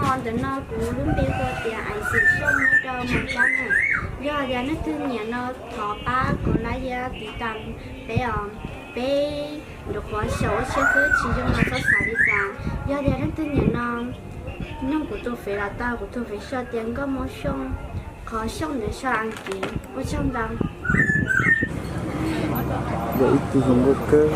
Ntawm no kuv lub npe hu tias Ais Xim Xyooj nyob rau Moos Cab na. Yog tias leej twg nyiam no thov pab kom like thiab tiv tas peb os. Peb nrog qhuav xyaum ua siab xwb tsis zoo los txhob xav li cas. Yog tias leej twg nyiam no nug kuv tus fev los tau, kuv tus fev sau tias Nkauj Hmoob Xyooj, qhov Xyooj ntawd sau Askiv. Ua tsaug ntau. Yog ib tug zoo nkauj kawg.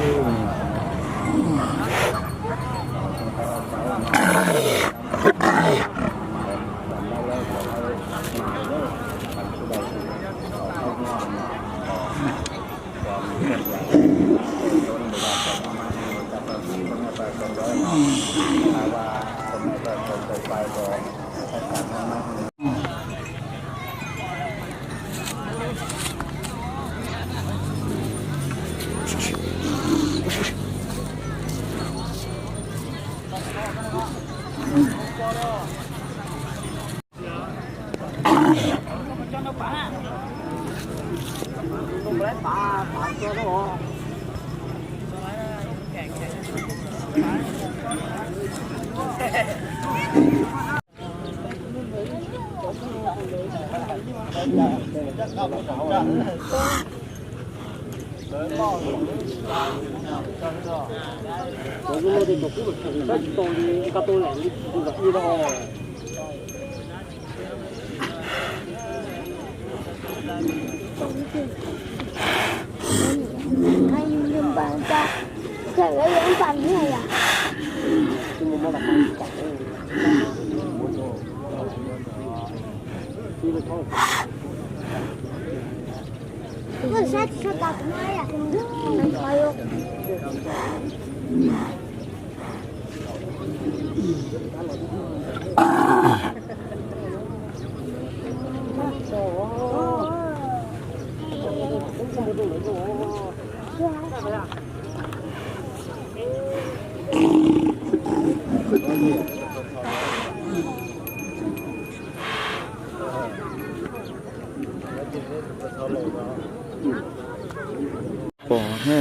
Pom ha.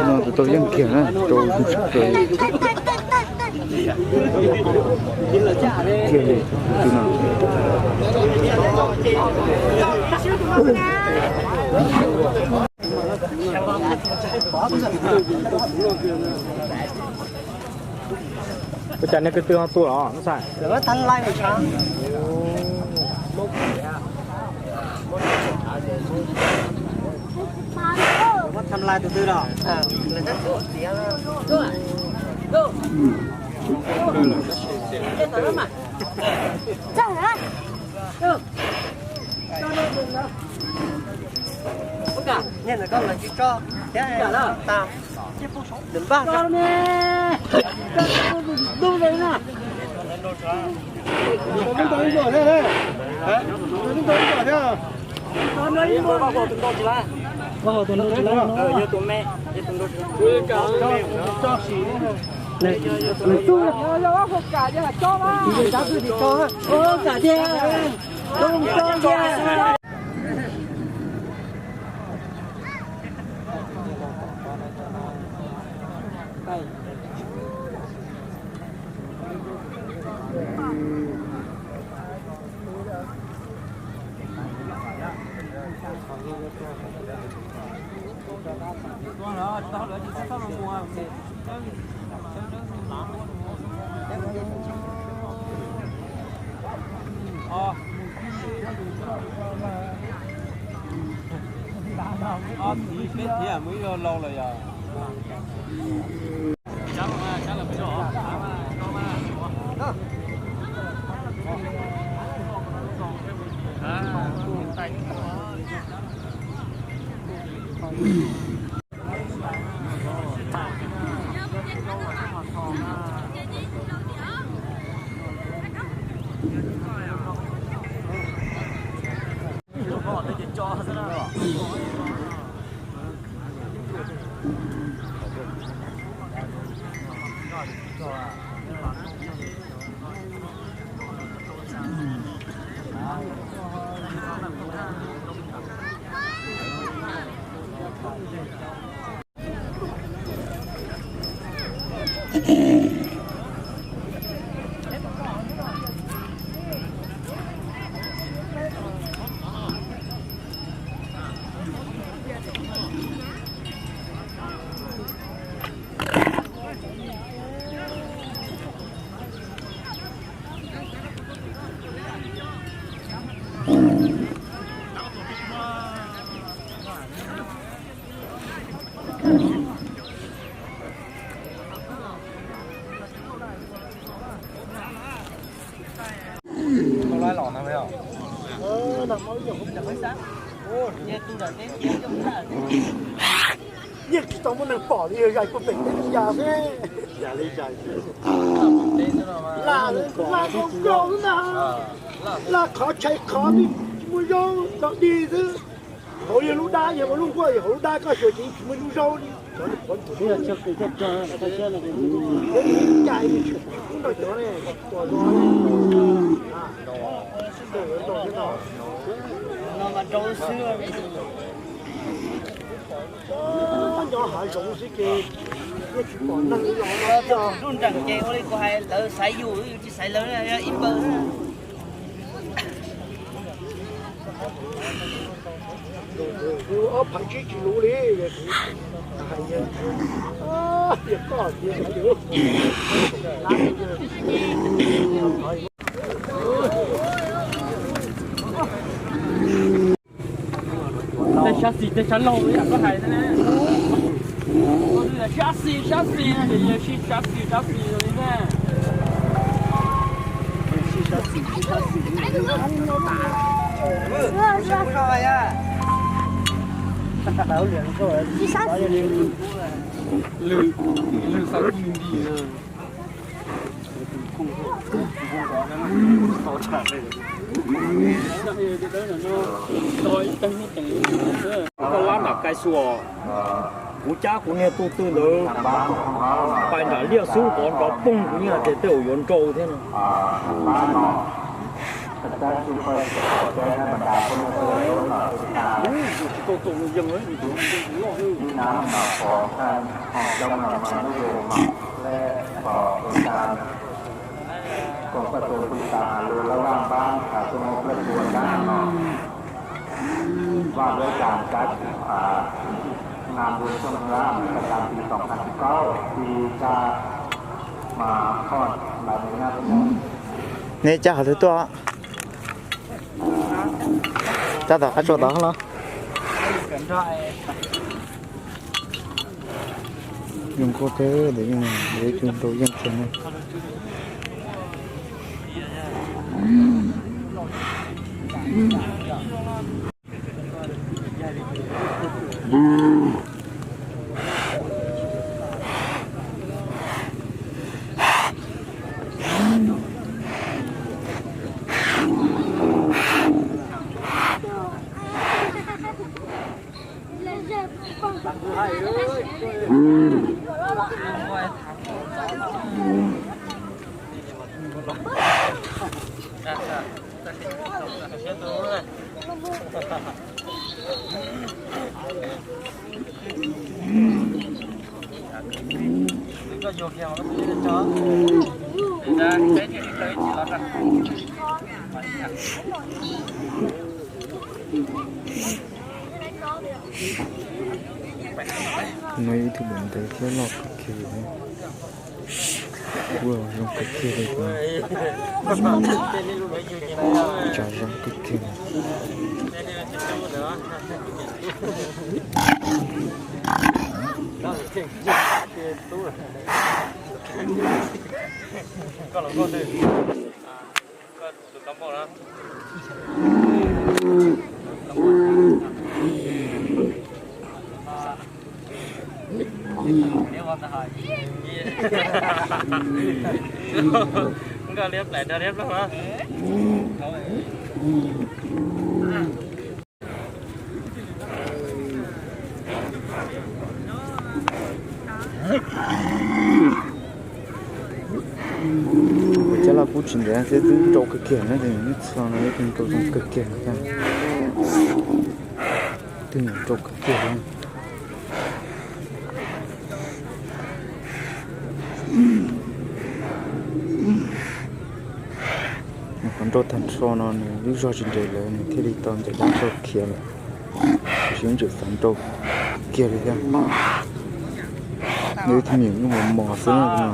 No tus tau yeej kiag na, rau kiag li tus no. Ua cas nej ko tw ho tuaj los Nub Xais? Lawv muab tham lais tus twg los? Nyiaj ntawm koj lawv tsis tso thiab, tas nws npaj. Ob txiv peb txiv mus ib zaug laus lawm yog. Yeej tsis tau muaj neeg pom li, zais puag pem teb li cas xwb. Lam, lam nkaus nkaus xwb na. Lam qhov tshais qhov twb tsis muaj zaub, tau dig xwb. Hauv yog lub dab, yog ua lub nkuaj, yog hauv lub dab koj xyuas ces tsis muaj lub zaub li. Cais tsis kub nrog cov ne, pom zos ne. Nyob hav zoov xwb ces yeej tsis pom neeg li los no. Nreem ces ua li kuv hais, lawv xaiv yus, yus tsis xaiv lawv, ib npawg. Ob phav tsib tsis luv li, hais tias koj tias Tej sab xis tej sab laug yam koj hais ne. Sab xis sab xis no ces yog sib sab xis sab xis li ne. Lwm, lwm xav kuj nti. Koj lab nram Kai Xu os, kuv cab kuv niag tug twg ntawd pais nram liaj xub tod nrov poog, kuv yeej hais tias tej zaum yuav nrau thiab no. Cụm Hội đồng Tư xã Hà Lư đã ban bác, à, Trung ương Fred Buôn đã, à, và vớiการcác, à, làm buôn sông Lamประจำปีสองพันสิบเก้า ที่จะมาทอดหลายหน่วยงาน Neb cab qhov twg tuaj? Cab tom qab tsua tod los? Zoo nkauj kawg, ntawd yeej yuav ib tug nrau yeej tshaj na. No ib tug npam ntawv thiab loj kawg kiag li. Ua zoo kawg kiag li. Tsav zoo kawg kiag. Nkoj liab plaim dog liab ploog na. Cov loj kub tsis ntev thiab twb nrau kawg kiag na, ib txhia no twb nrau zoo kawg kiag na. Twb nrau kawg kiag li. Nrau tag nrho no nws lub zog tsis nres lawm nws thiaj li tau ncaim dab rau khiav lawm. Tiam sis tseem xav nrau kiag li thiab. Nws ib tug me nyuam nyuj mos mos xwb no.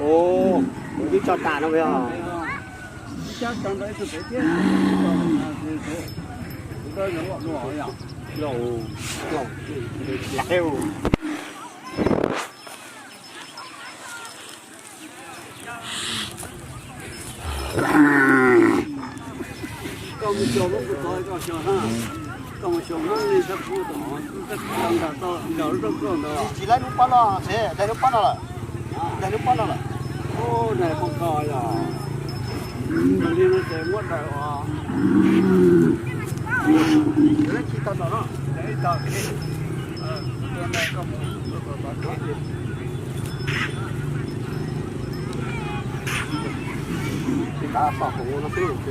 Ua, kuv twb tso tas no os. Ib sab tso nrau ib tug pem thiab. Kuv tau los dua yom. Los, los, lam. Koj mus xyuas muab kuv txov koj xyuas na. Koj mus xyuas muab li sab phuj tom, nkaus lub rooj koj ntawd. Tsis laib lub pob no, tsis laib lub pob no lawm. Laib lub pob no lawm. Ub, nais poj koj yog. Li no ces muab daws os. Yuav tsis tau tom no, ib tog. Ib tog tom hauv no xwb.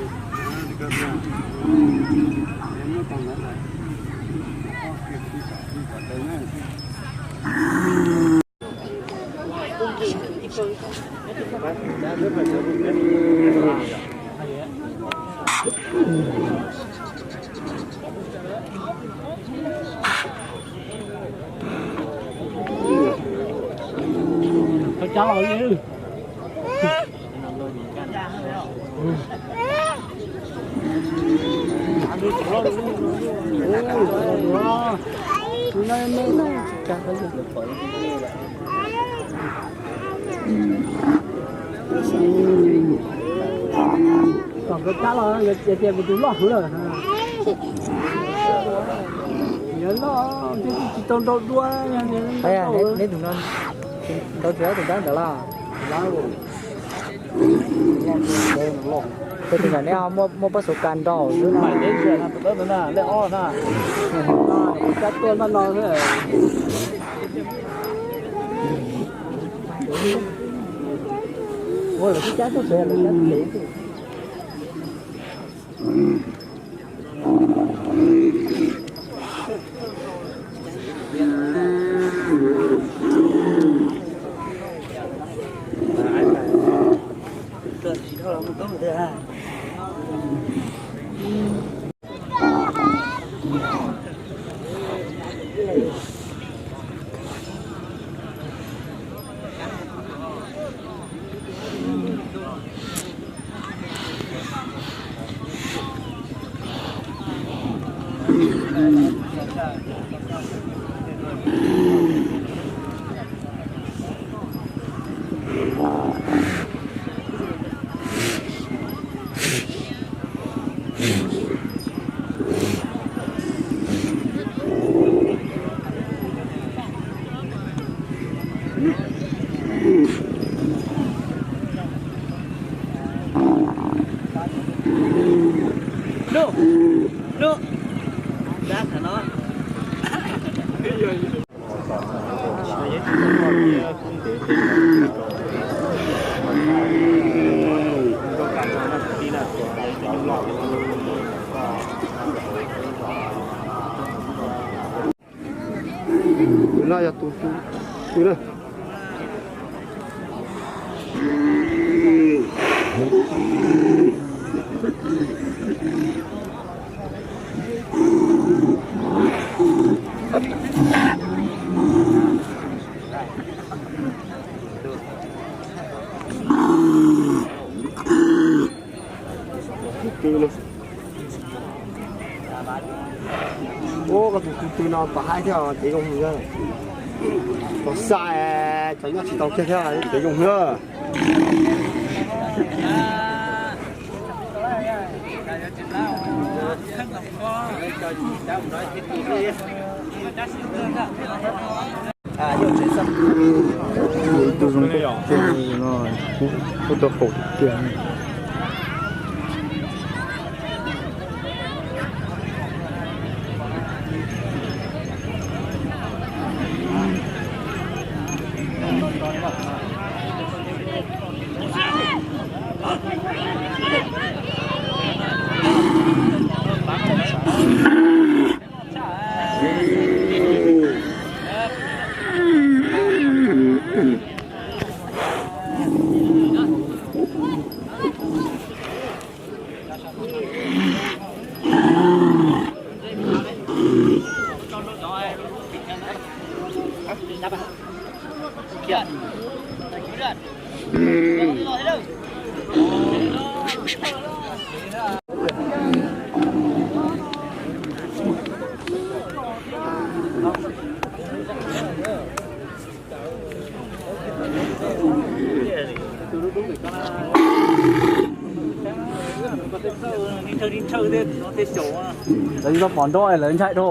Tom nkawd kab los yog tias kuv tus loj hwv lawm. Yog loj thiab tsis tau nrau dua. Neb tus no nrau tsis ob tus dawb ntawd los? Tej tus ntawm neb ho muaj pob xu kas nrau xwb no. Kab tuaj npaj no xwb. Ua lawv twb cab tuaj pem lawv cab pem. Tus no yog tus, tus na. Ub, koj tus tw tw no pom haib thiab, cev zoo heev. Tau xais, cov nyob tsis tau kiag thiab, cev zoo heev. Ib tug zoo nkauj tiag no, kuj tau haum tiag tiag. Lawv tsis tau pom nrov lawv ntshai dhau.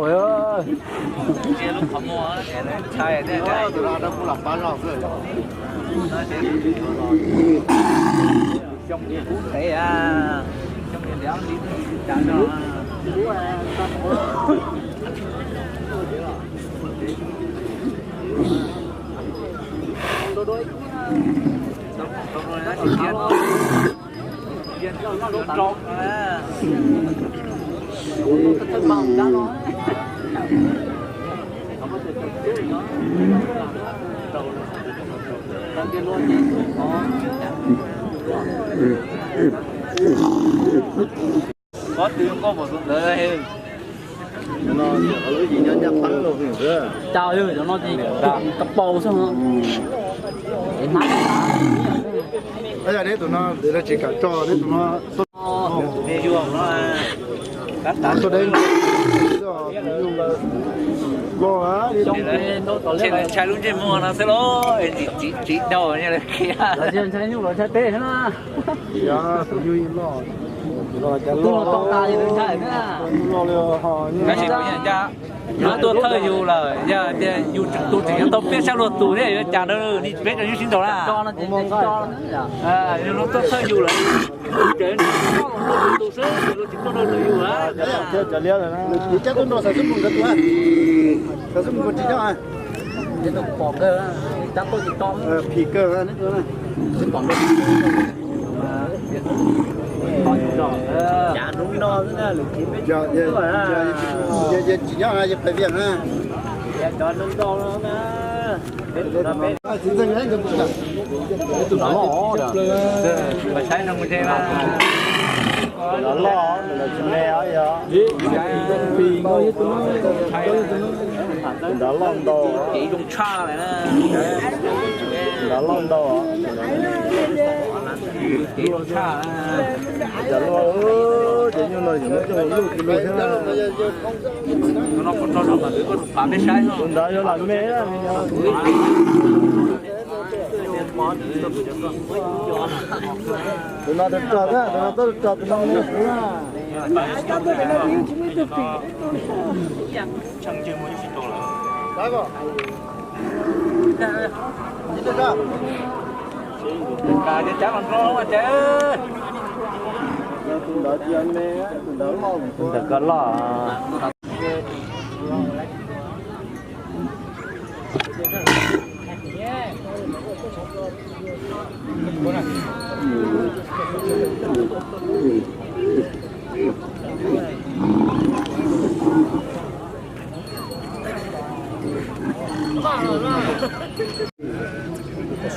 Pob tw nkauj npaum tus ntawd. Cas yog cov no ces kab paus xwb. Tus no tsis kam tso, tus no tuaj, tuaj de, ntshai lub ntsej muag no xwb los tsis daus nyob lawv khiav. Tus nyuj loj, tus no cas loj, tab sis kuv yeej ncaj, yog tuaj thawj yus lawm, yog tias yus tseem tus tseem yuav tau peb sab luag tus thiab yuav cas rau nej peb cov nyuj sib ntaus na. Yog luag tuaj thawj yus lawm, ces tus xwb, luag tsis tuaj rau ntawm yus lawm. Phim kawg. Tsis nyob, yog pais vias na. Tus nrad loj, tus nrad tsis me os yog. Tus nrad loj ntau. Tus nrad loj ntau. Ces luag, ces nyuj no yuav muab coj mus luj tus luag thiab. Tus nrad yog lam me. Tus no rog rog thiab, tus no rog rog, tus no me kuv na. Tus ntawd koj loj. Tus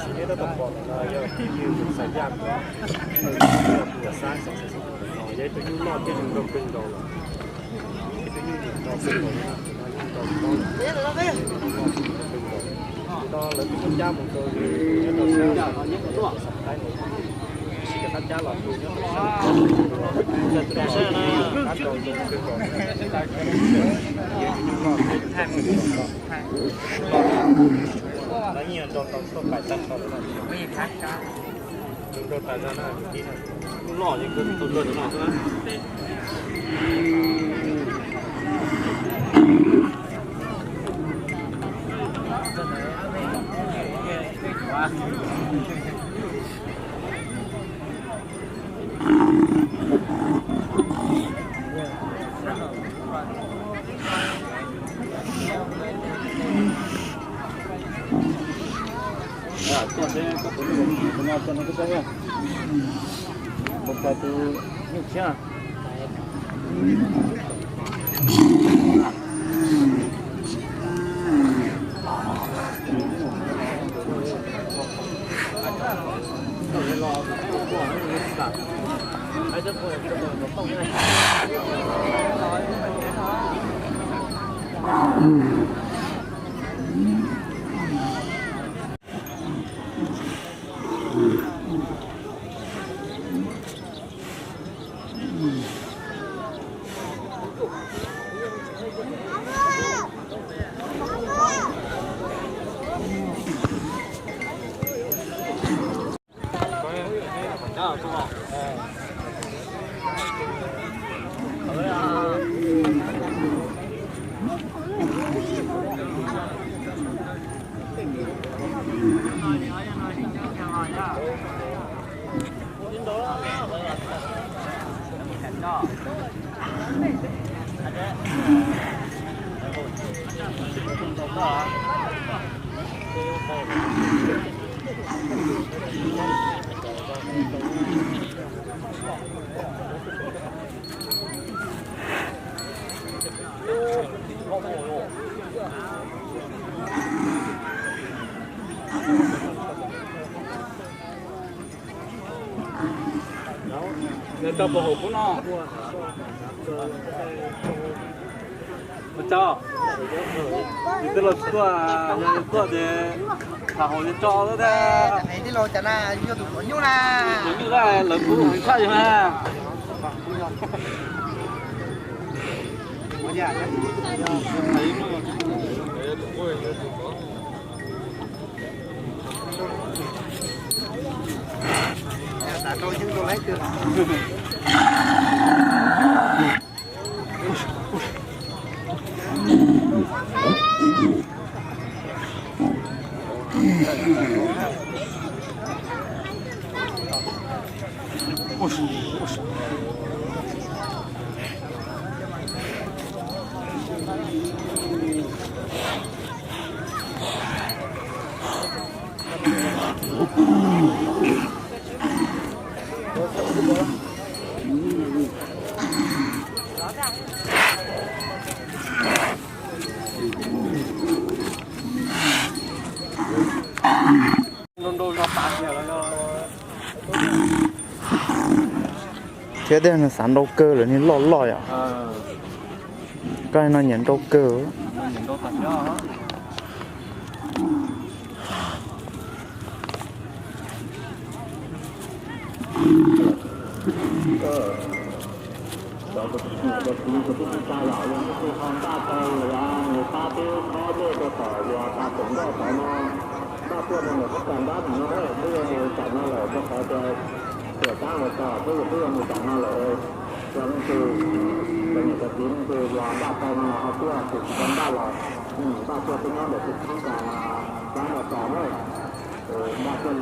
xub ntiag tab tom pom no yog tus yawg Xais Yaj, tus yawg Xais Xais Xais Xais, yog ib tug nyuj loj thiab zoo nraug kawg nkaus lawm. Ib tug nyuj nraug kawg nkaus no, tus no nyuj nraug kawg nkaus. Tus no lawv tus nyuj cab mus rau nyob rau sab Xais Thaib no, tab sis cov qab cab los tus nyob rau sab, qab rau zoo kawg nkaus. Yog nyuj loj thiab zoo nraug kawg nkaus. Lawv yeej nrog tau tuaj pais tag nrho lawm no. Zoo nraug tas zog na, tus tib no. Loj yeej tus nraug no xwb na. Tuaj seb, tus no tus no koj saib na. Mus pais tus nyuj tshiab. Nws tau puas haum kub no? Ua tso, yus twb los tuaj, yog yus tuaj ces tham haum yus tso xwb tiag. Tus nyuj na, lawv kuj heev tshaj yus na. Thiab tej no xav nrau kawg lawm, niag loj loj yom. Koj no nyiam nrau kawg. Cov kwv tij neej tsa los yog leej twg ho npaj tau los yog nws pab peb khob nyiaj rau tom uas tas koom nkoj tod no, npaj tuaj rau ntawm qhov cag nrab ntawm no, peb yuav mus tam no lawm rau qhov tias tuam tab uas txog peb yuav peb yuav mus tam no lawm. Yog leej twg, cov niam cov txiv leej twg los npaj tau no los ho tuaj, tus tsis tau npaj los npaj tuaj peb nyob ntawm tus thoob kas no, tab no tos na. Npaj tuaj